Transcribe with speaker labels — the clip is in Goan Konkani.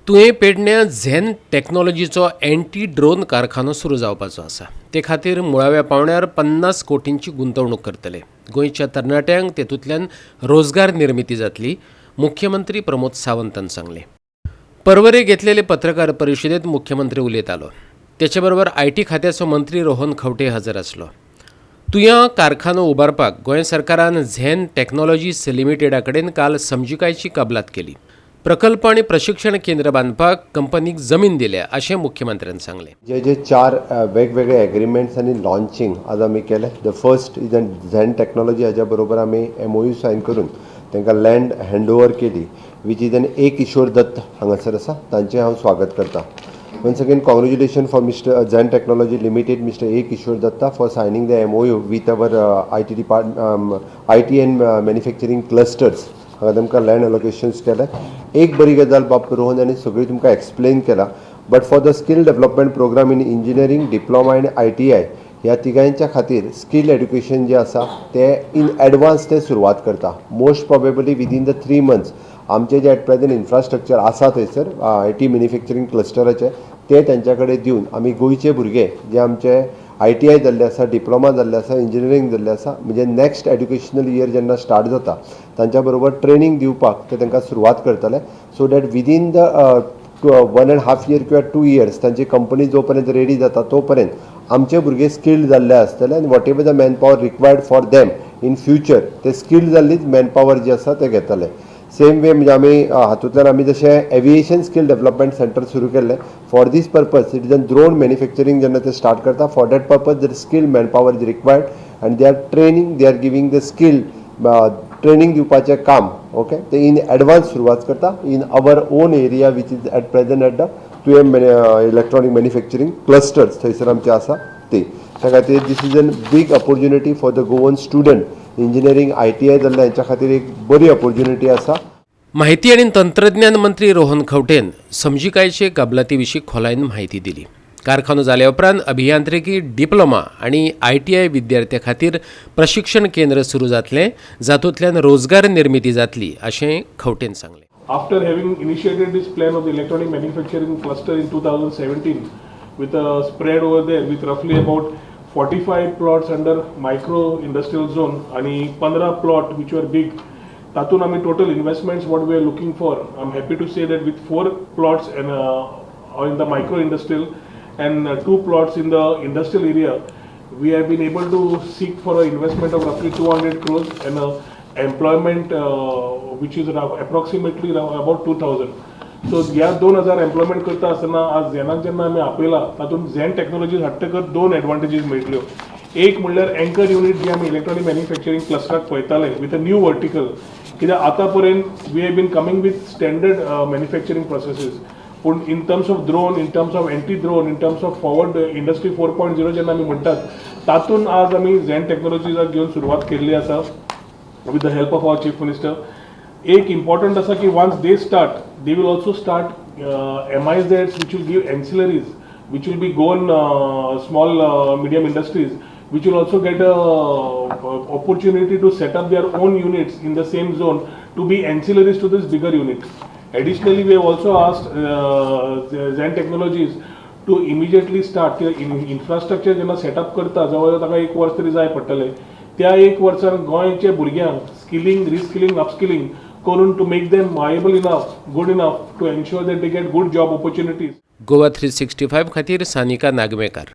Speaker 1: तुयें पेडण्यां झेन टॅक्नॉलॉजीचो एन्टी ड्रोन कारखानो सुरू जावपाचो आसा. ते खातीर मुळाव्या पावंड्यार 50 कोटींची गुंतवणूक करतले. गोंयच्या तरणाट्यांक तेतूंतल्यान रोजगार निर्मिती जातली, मुख्यमंत्री प्रमोद सावंतान सांगलें. परवरे घेतलेले पत्रकार परिशदेंत मुख्यमंत्री उलयतालो. तेचे बरोबर IT खात्याचो मंत्री रोहन खंवटे हजर आसलो. तुयां कारखानो उबारपाक गोंय सरकारान झेन टॅक्नॉलॉजीज लिमिटेडा कडेन काल समजिकायची कबलात केली. प्रकल्प आनी प्रशिक्षण केंद्र बांदपाक कंपनीक जमीन दिल्या, अशें मुख्यमंत्र्यान सांगलें.
Speaker 2: जे जे चार वेगवेगळे एग्रीमेंट्स आनी लॉन्चिंग आज आमी केले. The first is an Zen Technology. हाज्या बरोबर आमी एमओयू सायन करून तांकां लँड हँड ओवर केली, which is an A Kishore Datta हांगासर आसा. तांचें हांव स्वागत करता. Once again, congratulation for Mr. Zen Technology Limited, Mr. A Kishore Datta, for signing the MOU with our IT depart IT and manufacturing clusters. हांगा तुमकां लँड एलोकेशन्स केलें. एक बरी गजाल, बाब रोहन आनी सगळी तुमकां एक्सप्लेन केला, but for the skill development program in engineering, diploma आनी आयटीआय, ह्या तिगांच्या खातीर स्कील एड्युकेशन जें आसा तें इन एडवान्स ते सुरवात करता. Most probably within the 3 months आमचे जे एट प्रेझेंट इन्फ्रास्ट्रक्चर आसा थंयसर IT manufacturing क्लस्टराचे, ते तेंच्या कडेन दिवन आमी गोंयचे भुरगे जे आमचे आयटीआय जाल्ले आसा, डिप्लोमा जाल्ले आसा, इंजिनियरींग जाल्ले आसा, म्हणजे नेक्स्ट एड्युकेशनल इयर जेन्ना स्टार्ट जाता, तांच्या बरोबर ट्रेनींग दिवपाक ते तांकां सुरवात करतले, so that within the one and half year किंवा 2 इयर्स तांची कंपनी जो पर्यंत रेडी जाता, तो पर्यंत आमचे भुरगे स्किल्ड जाल्ले आसतले आनी whatever the manpower required for them in future, ते स्किल्ड जाल्लीच मॅन पॉवर जी आसा ते घेतले. सेम वे, म्हणजे आमी हातूंतल्यान आमी जशें एविएशन स्कील डेव्हलपमेंट सेंटर सुरू केल्लें, for this purpose it is an drone manufacturing जेन्ना ते स्टार्ट करता, for that purpose the skill manpower is required and they are training, they are giving the skill training दिवपाचें काम, ओके, ते इन एडवान्स सुरवात करता in our own area, which is at present at the Thuyem electronic manufacturing clusters थंयसर आमचे आसा ते. त्या खातीर this is an big opportunity for the Goan student. Engineering, ITI जाल्ल्या हेंच्या खातीर एक बरी ऑपॉर्च्युनिटी आसा.
Speaker 1: माहिती आनी तंत्रज्ञान मंत्री रोहन खंवटेन समजिकायचे कबलाती विशीं खोलायेन म्हायती दिली. कारखानो जाल्या उपरांत अभियांत्रिकी डिप्लोमा आनी आयटीआय विद्यार्थ्यां खातीर प्रशिक्षण केंद्र सुरू जातलें, जातूंतल्यान रोजगार निर्मिती जातली, अशें खंवटेन सांगलें.
Speaker 3: After having initiated this plan of the electronic manufacturing cluster in 2017, with a spread over there with roughly about 45 plots under micro industrial zone आणि 15 plot which were big, तातून आमी total investments what we are looking for, I am happy to say that with four plots and in the micro industrial and two plots in the industrial area, we have been able to seek for an investment of roughly 200 crores and a employment which is approximately about 2000. So ह्या 2000 एम्प्लॉयमेंट करता आसतना आज झेनाक जेन्ना आमी आपयला, तातूंत झेन टॅक्नॉलॉजीज हाडटकच दोन एडवांटेजीस मेळटल्यो. एक म्हणल्यार अँकर युनीट जी आमी इलेक्ट्रॉनिक मॅन्युफॅक्चरींग क्लस्टराक पळयताले विथ अ न्यू वर्टिकल, कित्याक आतां पर्यंत we have been coming with standard manufacturing processes, पूण in terms of drone, in terms of anti drone, in terms of forward industry 4.0 जेन्ना आमी म्हणटात, तातूंत आज आमी झेन टॅक्नॉलॉजीजाक घेवन सुरवात केल्ली आसा with the help of our chief minister. एक इम्पॉर्टंट आसा की once they start, they will also start MIZs which will give ancillaries, which will be Goan small medium industries, which will also get a opportunity to set up their own units in the same zone to be ancillaries to this bigger unit. Additionally, we have also asked Zen Technologies to immediately start infrastructure. जेन्ना सेटअप करता, जवळ जवळ ताका एक वर्स तरी जाय पडटलें. त्या एक वर्सान गोंयच्या भुरग्यांक स्किलिंग, रिस्किलिंग, अपस्किलिंग करून to make them viable enough, good enough to ensure that they get good job opportunities.
Speaker 1: Goa 365 खातीर सानिका नागवेकार.